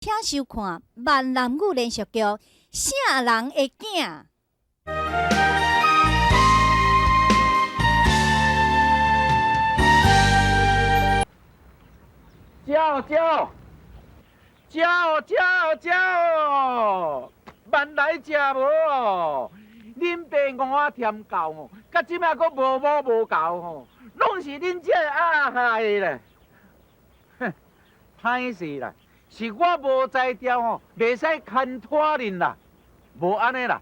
請收看閩南語連續劇《啥人的囝》。叫叫叫叫叫，慢來食無？恁爸我添教吼，到這馬閣無母無教吼，攏是恁這個鴨害的啦。哼，歹勢啦，是我無才調吼，袂使牽拖恁啦。無按呢啦，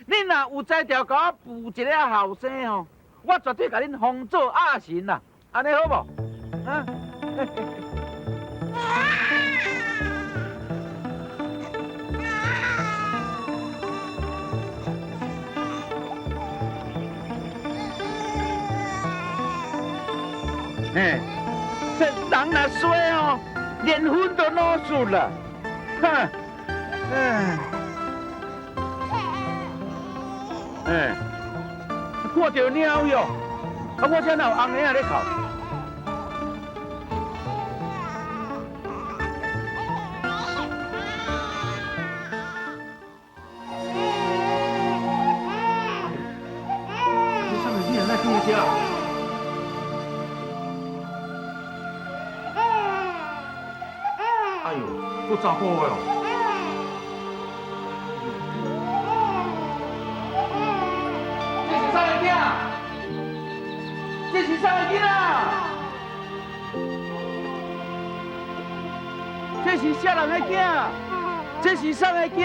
恁若有才調，共我扶一个後生吼，我絕對共恁封做鴨神啦。按呢好無？啊？嘿，這人若衰哦，連魂都老失啦。哼，哎，哎，看著貓喲，啊，我這哪有紅嬰仔咧哭？這啥物囡仔來佇遮？哎呦，閣查埔的哦！這是啥个囝？這是啥個囡仔？這是啥人的囝？這是啥個囝？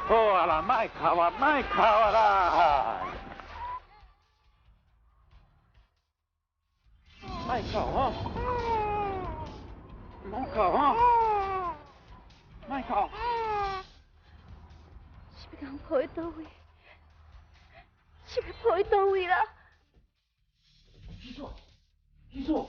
好啊啦，莫哭啊，莫哭啊啦！莫哭吼，莫哭吼，莫哭。是欲共阮抱去佗位？是欲抱去佗位啦？起床，起床。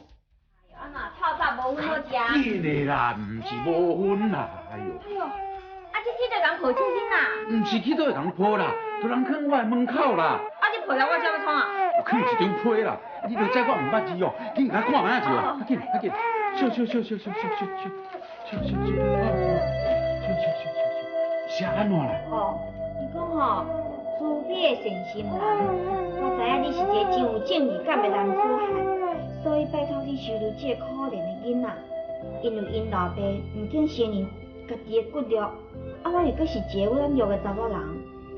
哎呦，啊若透早無薰好食。緊的啦，毋是無薰啦，哎呦。哎呦，啊這去佗共抱這囡仔？毋是去佗共抱啦，予人囥我的門口啦。啊，你抱來我這欲創啊？有囥一張被啦，你著知我毋捌字哦，緊共我看覓仔字哦，較緊，較緊，笑笑笑笑笑笑笑笑笑笑笑笑笑笑，寫按怎啦？哦，伊講吼，慈悲的善心人，我知影你是一个真有正義感的男子漢，所以拜託你收留這个可憐的囡仔，因為𪜶老爸毋肯承認家己的骨肉，啊，我又閣是一个軟弱的查某人，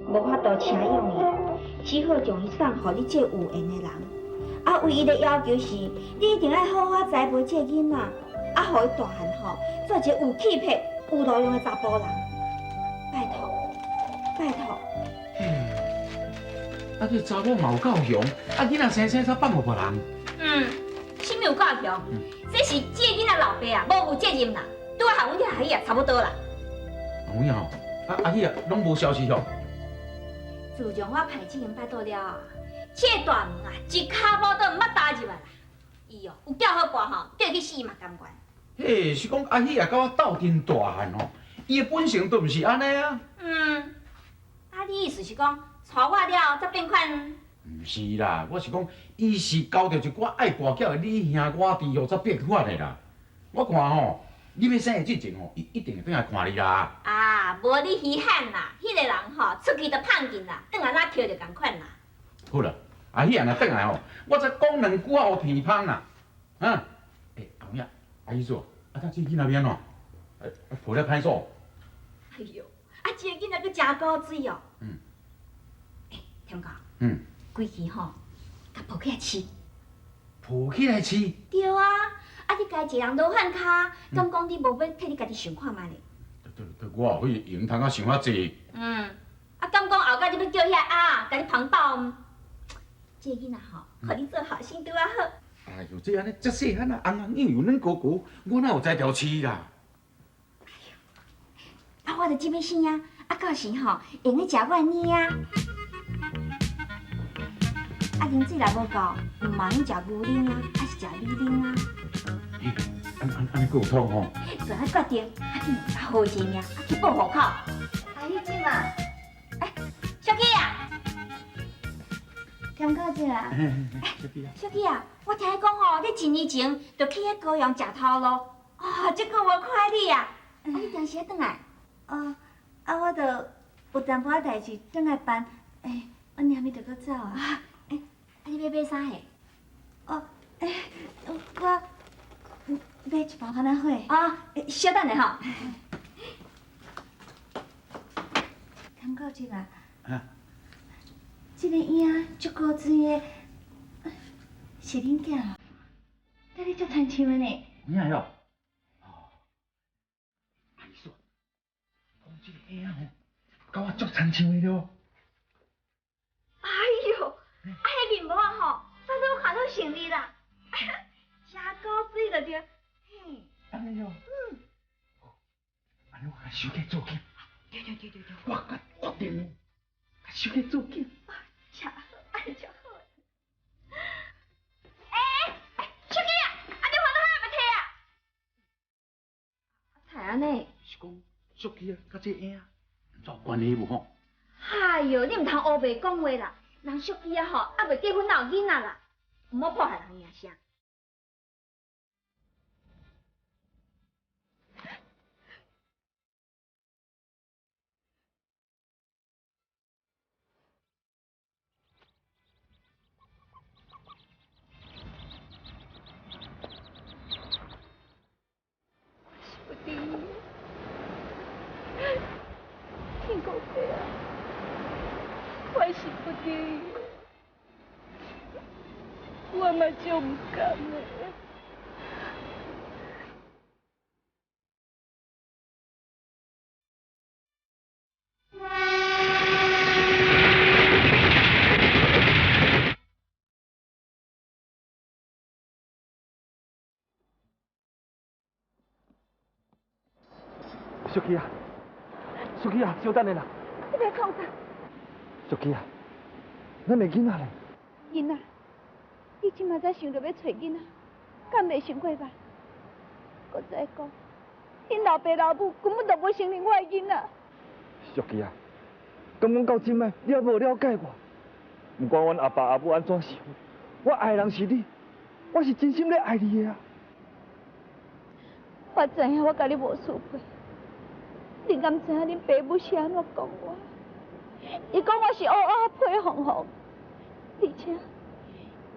無法度請養伊，只好將伊送予你這個有緣的人。啊，唯一的要求是，你一定愛好好栽培這個囡仔，啊，予伊大漢吼，做一個有氣魄、有路用的查埔人。拜託，拜託。嗯，啊，這查某嘛有夠雄，啊，囡仔生生才放予別人。嗯，啥物有夠雄？這是這個囡仔老爸啊，無負責任啦，拄仔和阮遐阿喜啊差不多啦。有影吼，啊阿喜啊，攏無消息吼。自從我派這間拜倒了後，這個大門啊，一跤步都毋捌踏入來啦。伊哦，有叫好跋吼，叫伊去死嘛甘願。嘿，是講阿喜啊，佮我鬥陣大漢吼，伊的本性都毋是按呢啊。嗯，啊，你意思是講，娶我了後才變款？毋是啦，我是講，伊是交著一寡愛跋筊的你兄我弟吼，才變款的啦。我看吼，你欲生的進前吼，伊一定會轉來看你啦。啊，無你稀罕啦，彼個人吼，出去就胖勁啦，轉來哪抾著仝款啦。好啦，阿喜啊，若轉來吼，我才講兩句仔予耳芳啦。啊，欸，阿妹啊，阿姨說，啊，這囡仔欲按怎？啊，抱了歹所。哎喲，啊，這个囡仔閣誠古錐哦。嗯。欸，添哥。嗯。規氣吼，共抱起來飼。抱起來飼？對啊，啊你家一個人流汗跤，敢講你無欲替你家己想看覓咧？對對，我有彼閒通啊想遐濟。嗯，啊敢講後蓋你欲叫遐鴨，共你捧斗？這个囡仔吼，予你做後生拄仔好。哎喲，這按呢遮細漢啊，紅紅幼幼軟糊糊，我哪有才調飼啦？哎喲，啊我著這欲生啊，啊到時吼會用得食我的奶啊。啊，奶水若無夠，毋茫用食牛奶啊，還是食米奶啊？嘿，按呢閣有通吼？做下決定，啊，緊較好一個命，啊去報戶口。啊，你這嘛？哎，小琪啊，添到這啊？小琪啊，小琪啊，我聽講吼，你一年前就去彼高雄食頭路，哦，這久無看你啊，啊，你當時啊轉來？哦，啊，我就有淡薄仔代誌，轉來辦，欸，我娘咪就閣走啊。欸，啊，你欲買啥嘿？哦，欸，我買一包番仔火。啊，稍等下吼。添到這啊？啊。這个影足古錐的，是恁囝哦？佮你足親像的呢。有影哟。哦，阿姨说，讲這个影吼，佮我足親像的了。哎喲，啊，彼面膜吼，我都看到成你啦，真古錐就對。嘿。按呢喲。嗯。按呢我共收起做囝。對對對對對。我共決定，共收起做囝。真好，按呢就好。欸欸，小姐啊，啊你番仔火欲提啊？才按呢？是講淑姬啊，佮這個影有關係無吼？哎喲，你毋通烏白講話啦！人淑姬啊吼，猶未結婚哪有囡仔啦？毋好破壞人名聲。天公伯啊，我是不得已，我嘛足毋甘的。淑姬啊，淑姬啊，稍等下啦。你欲创啥？淑姬啊，咱的囡仔咧？囡仔？你這馬才想著欲揣囡仔，敢袂想過吧？閣再講，恁老爸老母根本就無承認我的囡仔。淑姬啊，敢講到這擺，你猶無了解我？毋管阮阿爸阿母按怎想，我愛的人是你，我是真心咧愛你的啊。我知影我佮你無相配。你敢知影恁爸母是按怎講我？伊講我是烏鴉配鳳凰，而且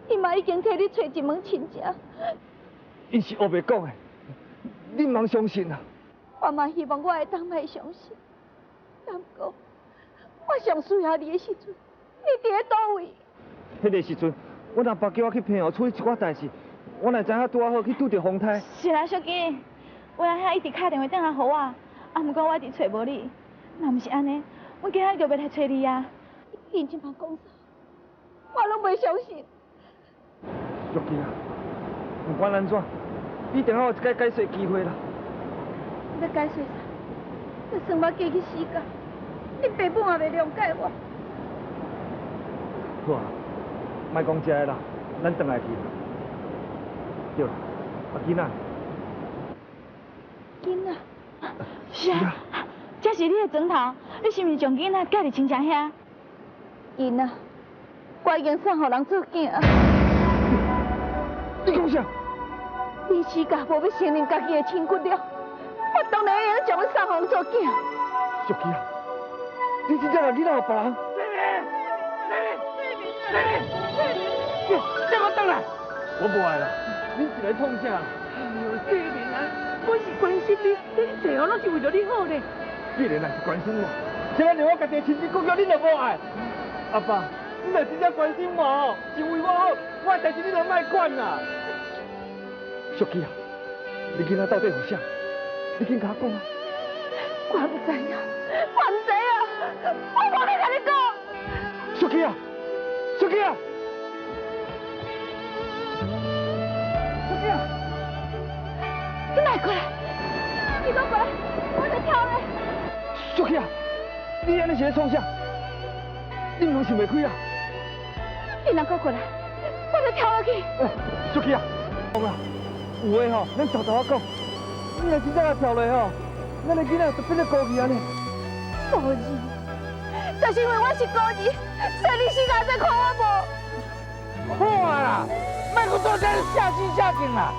伊嘛已經替你揣一門親情。伊是烏白講的，你毋通相信啊！我嘛希望我會當莫相信，但毋過我上需要你的時陣，你佇咧佗位？彼个時陣，阮阿爸叫我去平湖處理一寡代誌，我哪知影拄仔好去拄著風颱。是啦，淑姬，我阿兄一直敲電話轉來予我，啊，毋過我一直揣無你。若毋是按呢，阮今仔日就欲來揣你啊。𪜶這擺講啥，我攏袂相信。淑姬啊，毋管按怎，你一定予我一擺解釋機會啦。你欲解釋啥？就算我過去死甲，恁爸母也袂諒解我。好啊，莫講這个啦，咱轉來去。對啦，啊囡仔。囡仔。是啊，這是你的枕頭，你是毋是將囡仔寄佇親戚遐？囡仔，我已經送予人做囝啊！你講啥？你死甲無欲承認家己的親骨了，我當然會用將阮送予人做囝。淑姬啊，你真正把囡仔予別人？志明，志明，叫我轉來！我無愛啦，你是來創啥？哎喲，志明啊，我是關心你，你這哦攏是為著你好咧。既然若是關心我，現在連我家己的親生骨肉你都無愛。阿爸，你若真正關心我哦，是為我好，我的代誌你都莫管啦。淑姬啊，你囡仔到底予啥？你緊共我講啊！我毋知影，我毋知影，我無欲共你講。淑姬啊，淑姬啊，淑姬啊！你莫過來，你閣過來，我就跳咧。淑姬啊，你按呢是咧創啥？你毋通想袂開啊！天你若阁过来，我就跳落去。欸，淑琪啊，讲啦，有话吼，咱悄悄仔讲。你若真正跳落吼，咱的囡仔就变做孤儿按呢。孤儿，就是因为我是孤儿，所以你死仔再看我无。好啊啦，莫阁做这下死下敬啦！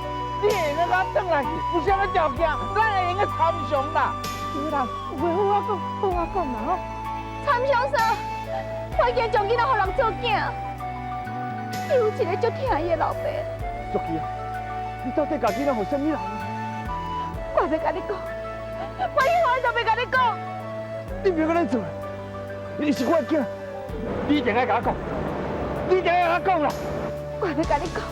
你会用共转来去，有啥物条件，咱会用得参详啦。对啦，有话好好讲，好好讲啦吼。参详啥？我已经将囡仔予人做囝，伊有一个足疼伊的老爸。淑琪啊，你到底共囡仔予啥物人？我袂共你讲，我以后就袂共你讲。你袂阁按呢做，伊是我的囝，你一定爱共我讲，你一定爱共我讲啦。我袂共你讲，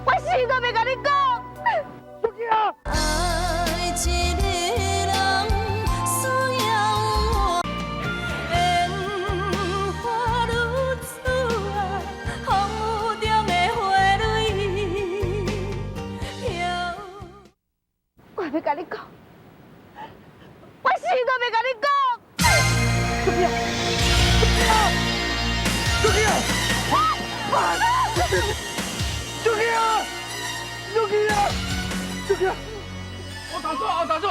我死都袂共你讲。淑琪啊！我袂共你讲，我死都袂共你讲。淑琪啊！淑琪啊！淑琪啊！淑琪啊！淑琪啊！我大嫂，我大嫂，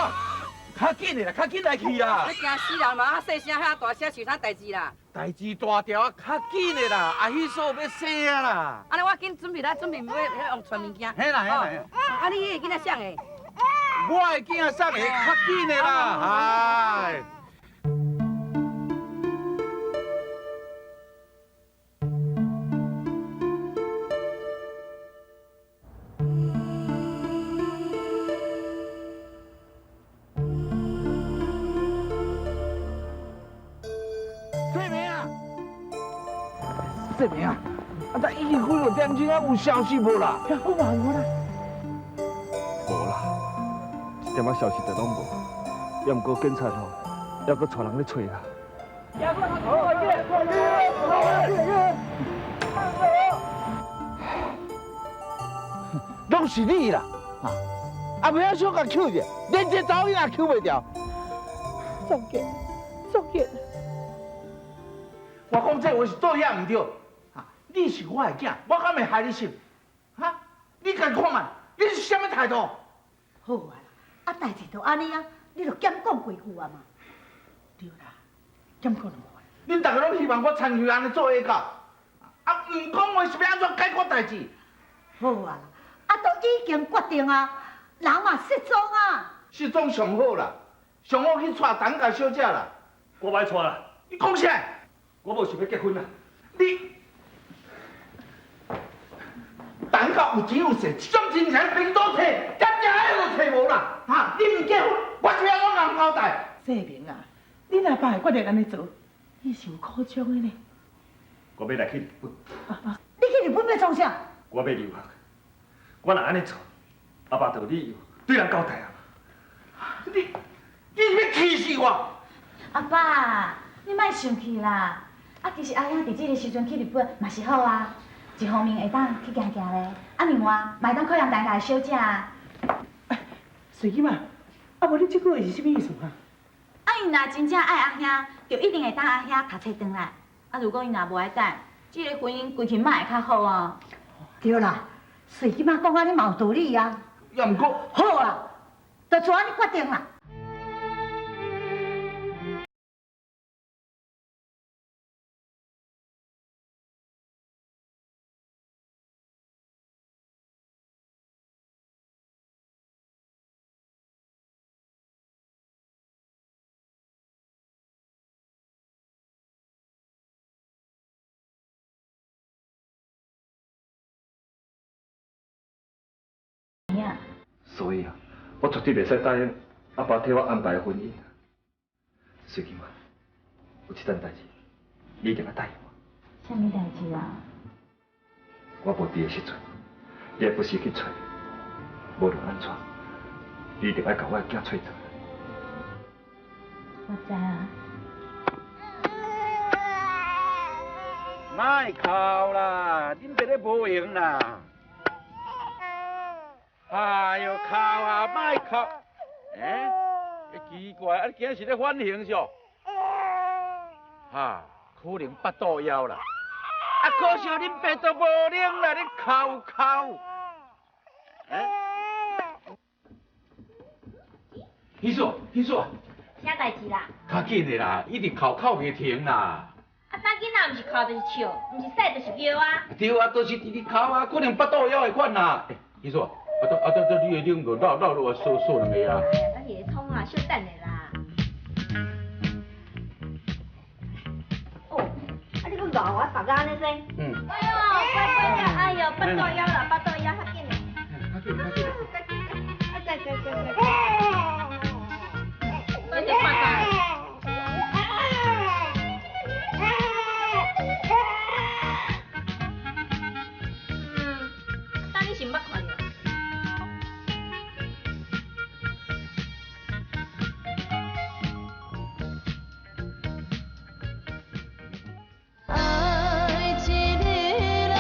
较紧的啦，较紧来去啦！你惊死人嘛！啊，细声遐大声，想啥代志啦？代志大条啊，较紧的啦！阿彼嫂欲生啊啦！按呢我紧准备来准备买彼用传物件。嘿啦嘿啦。啊，你彼个囡仔谁的？我的囝送的，较紧的啦！哎。这边啊，啊，但已经几落点钟啊，有消息无啦？有无无啦？无啦，一点仔消息都拢无。也毋过警察吼，犹阁带人咧揣啦。拢是你啦，啊！啊，袂晓小共抾者，连这查某囡仔抾袂牢。作孽，作孽！我讲这话是做遐毋对，啊！你是我的囝，我敢会害你心？哈！你家看觅，你是啥物态度？好啊，啊代志就按呢啊，你就减讲几句啊嘛。对啦，减讲两句。恁逐个拢希望我参与按呢做下到，啊，毋讲话是欲按怎解决代志？好啊，啊都已经决定啊，人嘛失踪啊。失踪上好啦，上好去娶陈家小姐啦。我袂娶啦。你讲啥？我无想欲结婚啦！你等到有钱有势，这种人才贫倒揣，点点仔都揣无啦！哈，你毋结婚，我是按怎共交代？世明啊，恁阿爸会决定按呢做，伊是有苦衷的呢。我欲来去日本。你去日本欲创啥？我欲留学。我若按呢做，阿爸就有理由对人交代啊。你是欲气死我？阿爸，你莫生气啦。啊，其实阿兄伫这个时阵去日本嘛是好啊，一方面会当去行行咧，啊另外嘛会当考验陈家的小姐啊。随去嘛，啊无你这句话是啥物意思啊？啊，伊若真正爱阿兄，就一定会等阿兄读册转来。啊，如果伊若无爱等，这个婚姻规气嘛会较好啊。对啦，随去嘛讲按呢嘛有道理啊。也毋过好啊，就做按呢决定啦。所以啊，我绝对袂使答应阿爸替我安排的婚姻。水金啊，有这件代志，你一定要答应我。啥物代志啊？我无伫的时阵，你会不时去揣，无论按怎，你一定爱共我的囝揣转来。我知啊。莫哭啦，恁爸咧无闲啦。哎哟，哭啊，莫哭！欸，奇怪，啊，你今日是咧反应啥？哈，可能腹肚枵啦。啊，可惜恁爸都无能啦，你哭哭。欸？彼嫂，彼嫂。啥代志啦？較緊的啦，一直哭哭袂停啦。啊，當囡仔毋是哭就是笑，毋是屎就是尿啊。對啊，都是直直哭啊，可能腹肚枵的款啦。欸，彼嫂，啊，都啊都都，你的冷就落落落來掃掃兩下啊。哎呀，等下創啊，小等下啦。哦，啊你閣咬我別安尼說？嗯。哎呦，乖乖的，哎呦，腹肚枵啦，腹肚枵，較緊的。較緊，較緊。啊，對對對對。多謝爸爸。嗯，當你是毋捌看著？愛一个人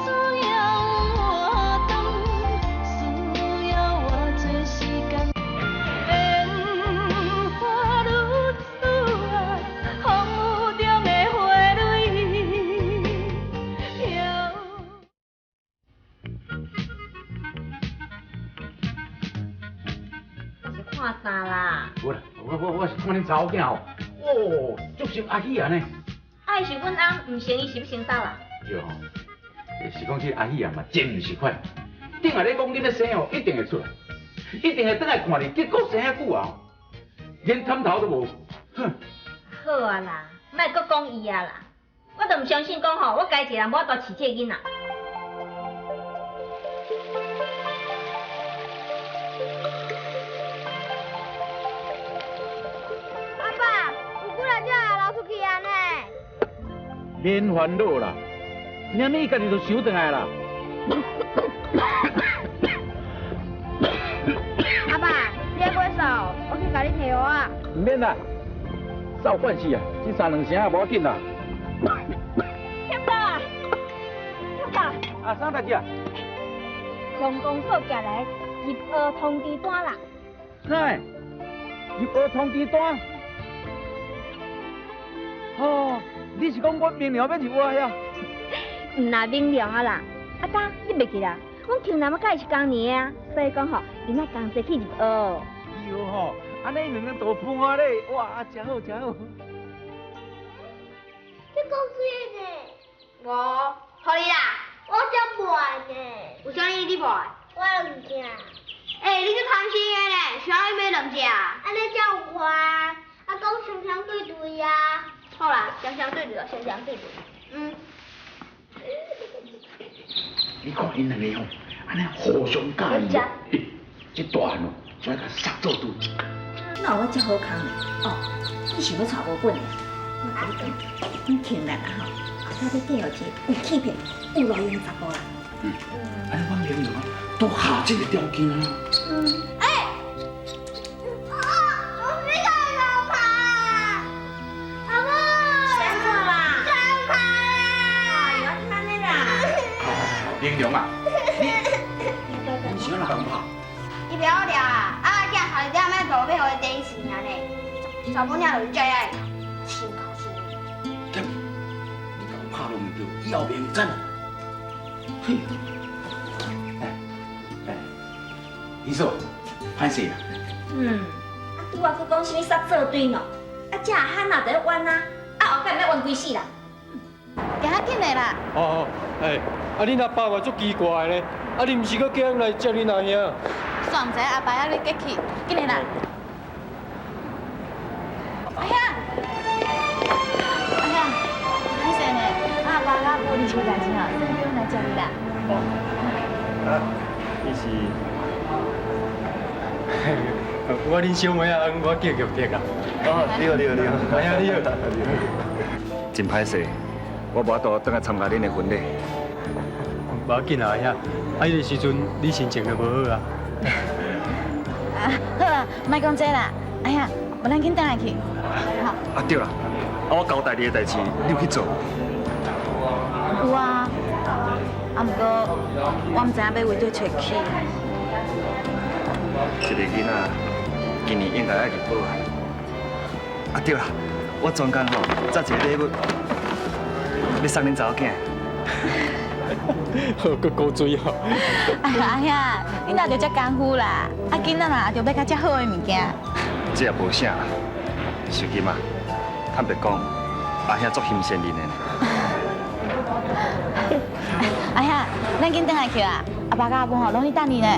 需要活動，需要偌濟時間。煙花女子啊，風雨中的花蕊飄。是看啥啦？無啦，我是看恁查某囝吼，哦，足像阿喜啊呢。啊，伊是阮翁，毋成伊是欲成啥啦？對吼，是講這阿喜啊嘛，真毋是款。頂下咧講恁咧生吼，一定會出來，一定會轉來看你。結果生遐久啊，連探頭都無。哼！好啊啦，莫閣講伊啊啦，我都毋相信講吼，我家一個人無法度飼這個囡仔。阿爸，有幾若隻鸭流出去啊呢？免煩惱啦，娘伊家己就想轉來啦。阿爸，你愛過掃，我去共你提芋仔。毋免啦，掃慣勢啊，這三兩聲也無要緊啦。欠到啊！欠到！啊，啥代誌啊？鄉公所寄來入學通知單啦。哪會？入學通知單？哦，你是講我明年要入學呀？毋若明年啊啦，阿達你袂記啦？阮聽南仔佮伊是同年的啊，所以講吼，𪜶愛同齊去入學。對吼，按呢兩個大伴咧，哇，真好真好。你講水呢？無，予你啦。我才無愛呢。有啥物你無愛？我兩隻。欸，你足貪心的呢，啥物買兩隻？按呢才有看啊，啊講雙雙對對啊。好啦，雙雙對對，雙雙對對。嗯。你看𪜶兩个吼，按呢互相佮意，欸，這大漢哦，就愛共殺做對。哪有我這好康呢？哦，你想欲娶無本的？我共你講，阮聽力啊吼，後擺欲嫁予一个有氣魄、有路用的查埔啦。嗯，按呢阮明娘啊，都合這个條件啊。嗯。欸！我欲共老拍。阿母。啥物啦？共拍啦！哎呦，按呢啦。玲瑯啊，你是按怎共拍？伊袂晓掠啊，啊囝下一点仔路欲予伊电死尔呢，查某囝就是这样，心口心。对，你共拍都毋對，以後袂用真。嘿，哎哎，李嫂，歹勢啦。嗯，啊拄仔閣講啥物殺做堆喏，啊這阿漢仔就咧冤啊，啊後蓋欲冤規世啦。行較緊的啦。哦哦，欸，啊恁阿爸嘛足奇怪的呢，啊你毋是閣叫阮來接恁阿兄？煞毋知阿爸遐咧激氣，緊來啦。阿兄，阿兄，歹勢呢，阿爸阿母臨時有代誌吼，所以叫阮來接你啦。哦，啊，伊是，我恁小妹啊，我叫玉碧啊。哦，你好，你好，你好，阿兄你好。真歹勢，我無法度轉來參加恁的婚禮。無要緊啊，阿兄，啊，彼个時陣你心情就無好啊。啊，好啦，莫講這啦，哎呀，無咱緊轉來去。好。啊對啦，啊我交代你的代誌，你有去做？有啊，啊毋過我毋知影欲為佗揣起。一个囡仔今年應該愛入寶啊。啊對啦，我專工吼紮一个禮物。欲送恁查某囝。好，閣古錐哦。哎呀，阿兄，你若著遮功夫啦，啊，囡仔若著欲較遮好的物件。這也無啥啦，秀琴啊，坦白講，阿兄足欣羨恁的。阿兄，咱緊轉來去啊！阿爸佮阿母吼攏咧等你呢。